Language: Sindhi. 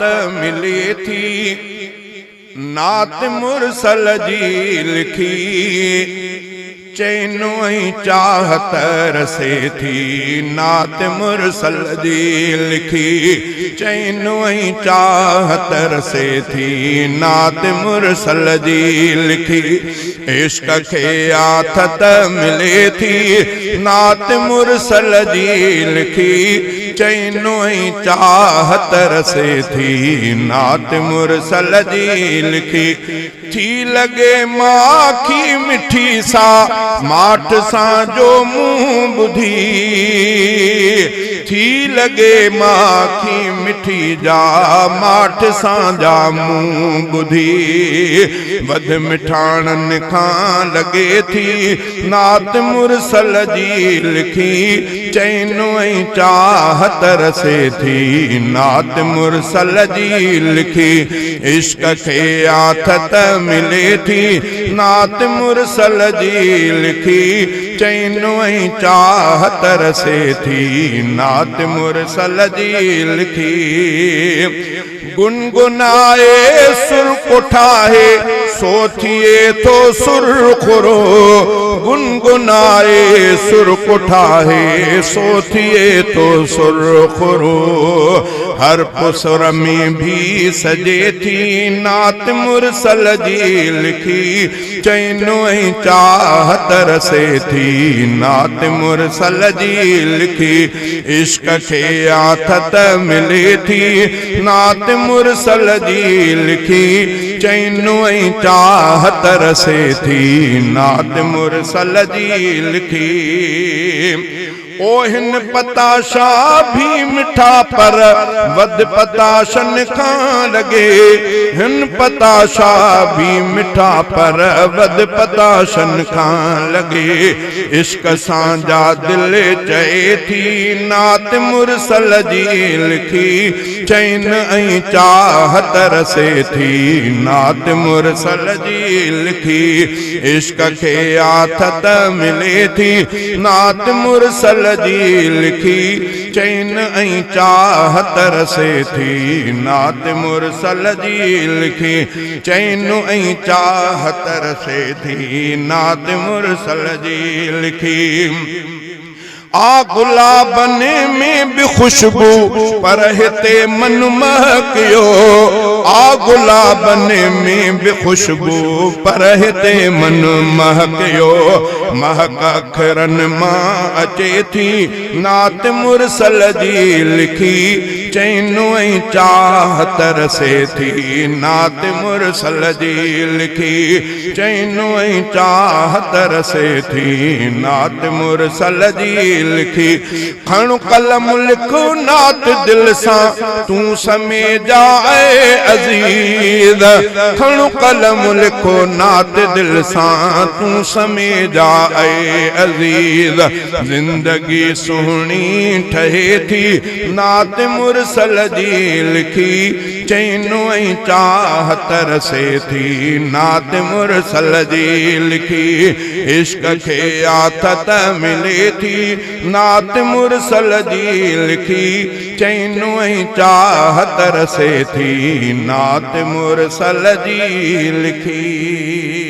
ته ملي ٿي نعت مرسل جي لکي چين ۽ چاهت رسي ٿي نعت مرسل جي لکي چين ۽ چاهت رسي ٿي نعت مرسل جي لکي عشق کي آٿت ملي ٿي نعت مرسل جي لکي چين ۽ چاهت رسي ٿي، نعت مرسل جي لکي. ٿي لڳي ماکي مٺي سا، ماٺ سان جو مون ٻڌي. ٿي لڳي ماکي مٺي جا، ماٺ سان جا مون ٻڌي. وڌ مٺاڻن کان لڳي ٿي، نعت مرسل جي لکي، چين ۽ چاهت رسي ٿي. نعت مرسل جي لکي، عشق کي آٿت ملي ٿي. نعت مرسل جي لکي، چين ۽ چاهت رسي ٿي. نعت مرسل جي لکي. گنگنائي سر ڪوٺاهي، سو ٿئي ٿو سر خورو. گنگنائي سر ڪوٺاهي، سو ٿئي ٿو سر خورو. هر پسر ۾ ڀي سجي ٿي، نعت مرسل جي لکي. چين ۽ چاهت رسي ٿي، نعت مرسل جي لکي. عشق کي آٿت ملي ٿي، نعت مرسل جي لکي. چين ۽ چاهت رسي ٿي، نعت مرسل جي لکي. او هن پتاشا ڀي مٺا پر وڌ پتاشن کان لڳي. هن پتاشا ڀي مٺا پر وڌ پتاشن کان لڳي. عشق سان جا دل چئي ٿي نعت مرسل جي لکي. چين ۽ چاهت رسي ٿي نعت مرسل جي لکي. عشق کي آٿت ملي ٿي نعت مرسل جي لکي. چين ۽ چاهت رسي ٿي نعت مرسل جي لکي. چين ۽ چاهت رسي ٿي نعت مرسل جي لکي. آ گلابن ۾ به خوشبو پر هتي من مهڪيو. آ گلابن ۾ به خوشبو پر هتي من مهڪيو. مهڪ اکرن مان اچي ٿي نعت مرسل جي لکي. چين ۽ چاهت رسي ٿي نعت مرسل جي لکي. چين ۽ چاهت رسي ٿي نعت مرسل جي لکي. کڻ قلم لک نعت دل سان تون سميجا اي عزيز. کڻ قلم لک نعت دل سان تون سميجا اي عزيز. زندگي سهڻي ٺهي ٿي نعت مرسل جي لکي. چين ۽ چاهت رسي ٿي نعت مرسل جي لکي. عشق کي آٿت ملي ٿي نعت مرسل جي لکي. چين ۽ چاهت رسي ٿي نعت مرسل جي لکي.